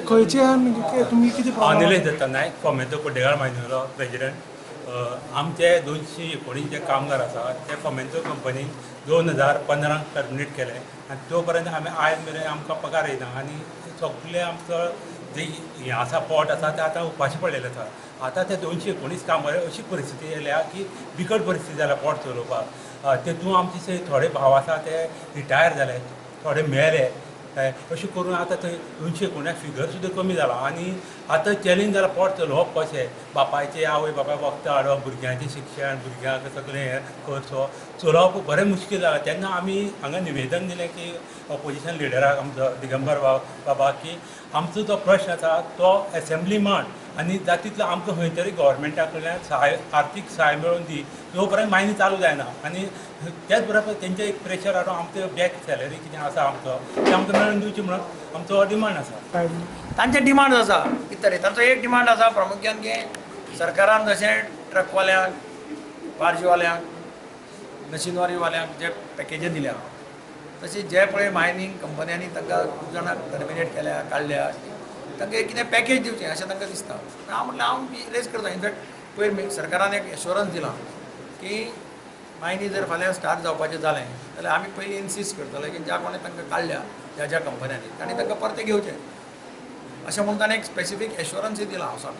खंयचे तुमी कितें? हांव निलेश दत्ता नायक, फोमेंतो कुड्डेगाळ मायनींगलो प्रेजिडंट. आमचे 219 जे कामगार आसा ते फोमेंतो कंपनीन 2015 टर्मिनेट केले आनी तो पर्यंत आमी आयज मेरेन आमकां पगार येना आनी सगळे आमचो जे हें आसा पोट आसा ते आतां उपाशी पडलेले आसा. आतां ते 219 कामगार अशी परिस्थिती येयल्या की बिकट परिस्थिती जाल्या पोट चलोवपाक. तेतून आमचे थोडे भाव आसा ते रिटायर जाले, थोडे मेले, अशें करून आतां थंय 219 फिगर सुद्दां कमी जाला आनी आतां चॅलेंज जाला पोट चलोवप कशें. बापायचे आवय बापाय वखदां हाडप, भुरग्यांचें शिक्षण, भुरग्यांक सगळें हें खर्च चलोवप बरें मुश्कील जाला. तेन्ना आमी हांगा निवेदन दिलें की ऑपोजिशन लिडराक आमचो दिगंबर बाबा की आमचो जो प्रश्न आसा तो एसेंब्ली मांड आनी जाता तितलो आमकां खंय तरी गव्हर्मेंटा कडल्यान सहाय, आर्थीक सहाय मेळोवन दी, जो पर्यंत मायनी चालू जायना. आनी त्याच बरोबर तेंचे एक प्रेशर हाडून आमचे बॅक सॅलरी कितें आसा आमचो ते आमकां मेळोवन दिवची म्हणून आमचो डिमांड आसा. तांचे डिमांड आसा कितें तरी तांचो एक डिमांड आसा प्रामुख्यान की सरकारान जशें ट्रकवाल्यांक, बार्जवाल्यांक, मशिनरीवाल्यांक जे पॅकेजी दिल्या तशी जे पळय मायनींग कंपन्यांनी तांकां खूब जाणांक टर्मिनेट केल्या, काडल्या, तांकां एक कितें पॅकेज दिवचें अशें तांकां दिसता. हांव म्हटलें हांव रेज करता. इनफॅक्ट पयर सरकारान एक एश्योरन्स दिलां की मायनी जर फाल्यां स्टार्ट जावपाचें जालें जाल्यार आमी पयलीं इन्सिस्ट करतले की ज्या कोणें तांकां काडल्या ज्या ज्या कंपन्यांनी तांणी तांकां परतें घेवचें अशें म्हणून ताणें एक स्पेसिफीक एश्योरन्सूय दिलां हावसान.